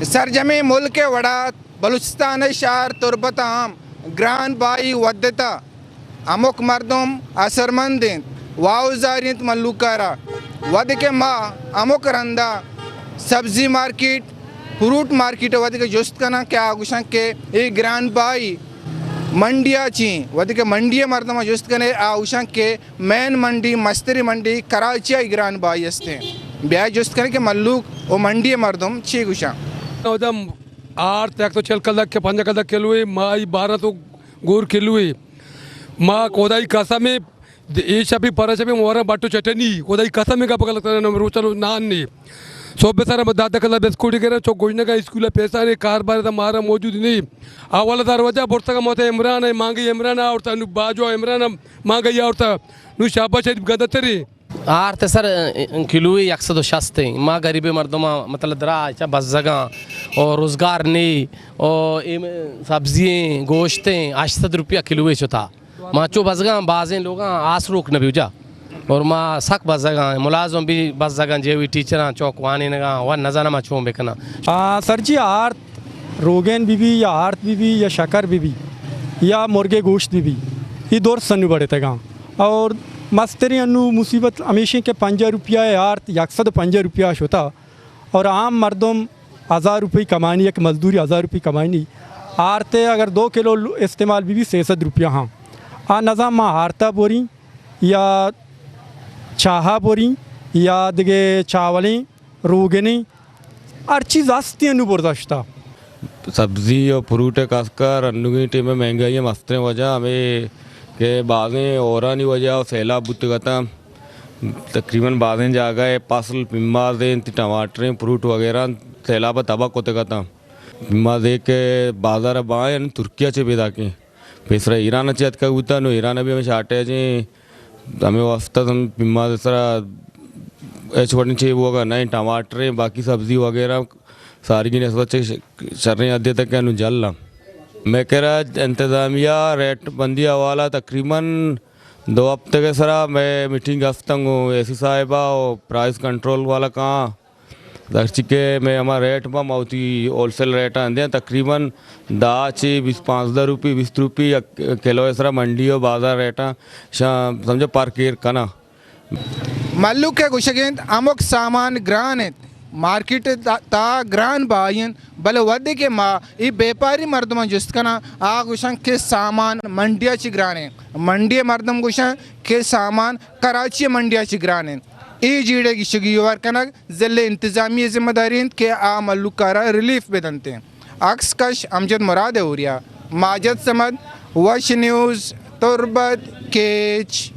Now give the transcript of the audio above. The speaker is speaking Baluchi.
سرجمیں ملک ءِ وڑا بلوچستان ءِ شہر تربت ءَ ہم گران بہائی ودتہ، ہمک مردم اثرمند انت، واہوزار انت مھلوک ءَ را۔ وھدے کہ ما ہمک رندا سبزی مارکیٹ، فروٹ مارکیٹ ءَ وھدے کہ جست کناں کہ آ گوشاں کہ اے گران بہائی منڈی ءَ چی، وھدے کہ منڈی ءِ مردماں جست کنے آ گوشاں کہ مین منڈی، مستریں منڈی کراچی ءَ گران بہائی استیں۔ بیا جست کنیں کہ مھلوک و منڈی ءِ مردم چی گوشاں۔ اودم آرت یک سو چل کلدار کہ پنجاہ کلدار کلوے، مائی بارہ سو گور کلوے۔ ما خدائی قسم اے، اے شپی پرا شپی مورا بٹو چٹنی، خدائی قسم اے گپ غلط کرنا، روچا روچ نان نے۔ صبح سر ما دہ دہ کلدار بسکوٹ گرن، چو گوشنگا اسکول پیسہ نے، کار بار تا مارا موجود نے۔ اول دار وجہ برتگا موت عمران اے، مانگی عمران آورتا، نو باجو عمران مانگی آورتا، نو شاباش شریف گندترے۔ آرت سر کلوے یک سد و شست ایں۔ ما غریبیں مردماں، مطلب، درا چا بزگاں او روزگار نی او اے سبزی ایں، گوشت ایں، ہشت سد روپیہ کلوے شتا۔ ما چو بزگاں، بازیں لوگاں آس روک نبی جا۔ اور ما سک بزگاں، ملازم بھی بزگاں، جے وی ٹیچراں، چوک وانینگاں، و نزاناں ما چون بکناں۔ آ، سر جی، آرت روگین بی بی یا آرت بی بی یا شکر بی بی یا مرگے گوشت بی بی، یہ درست انو بڑھتگاں۔ اور مستریں انو مصیبت ہمیشیں کہ پنجاہ روپیہ آرت یک سد و پنجاہ روپیہ شتا اور عام مردم ہزار روپی کمانی، یک مزدوری ہزار روپی کمانی، آرتے اگر دو کلو استعمال بی بی سہ سد روپیہ ہاں۔ آ نظام ما آرتا بوریں یا چاہا بوریں یا دگہ چاولیں روگنیں، ہر چیز ہستی انو برزا شتا۔ سبزی و فروٹ ءِ کسکر انوگیں ٹیم ءِ مہنگائی ءِ مستریں وجہ ہمے کہ بازیں ہورانی وجہ ءَ سیلاب بوتگ اتاں۔ تقریباً بازیں جاگہ ءَ فصل پیماز انت، ٹماٹر انت، فروٹ وغیرہ انت، سیلاب ءَ تباہ کتگ اتاں۔ پیماز اے کہ بازار ءَ بائیں ترکیہ چہ پیداکیں۔ پیسرا ایران ءَ چہ اتکگ بوتگ، نوں ایران ءَ بھی ہمے شارٹیج ایں، ہمے واسطہ ہم پیماز ءِ سرا ہچ وڑیں چے بوگ ءَ نہ ایں، ٹماٹر ایں، باقی سبزی وغیرہ سارگی نسبت چہ ش-، شریں حدے تک انوں جھل ایں۔ مئے کرا انتظامیہ ریٹ بندی حوالہ تقریباً دو ہفتگ ءِ سرا مئے میٹنگ ہستاں گوں اے سی صاحبہ و پرائس کنٹرول والا کاں۔ ہرچی کہ مئے ہما ریٹ باں، ما وتی ہول سیل ریٹاں دیاں، تقریباً دہ چہ بیست، پانزدہ روپی، بیست روپی یک کلو ءِ سرا منڈی و بازار ریٹاں شاں سمجھو پرک ایر کناں۔ مھلوک ءِ گوشگ انت ہمک سامان گران انت، مارکیٹ ءِ تا-، تہا گران بہائی انت، بلے وھدے کہ ما اے بیپاری مردماں جست کناں، آ گوشاں کہ سامان منڈی ءَ چہ گران انت، منڈی ءِ مردم گوشاں کہ سامان کراچی ءِ منڈی ءَ چہ گران انت۔ اے جیڑہ ءِ گیشگی ہوار کنگ ضلع انتظامیہ ءِ ذمہ داری انت کہ آ مھلوک ءَ را ریلیف بدنت۔ عکس کش امجد مراد ءِ ہوریا، ماجد صمد، وش نیوز، تربت، کیچ۔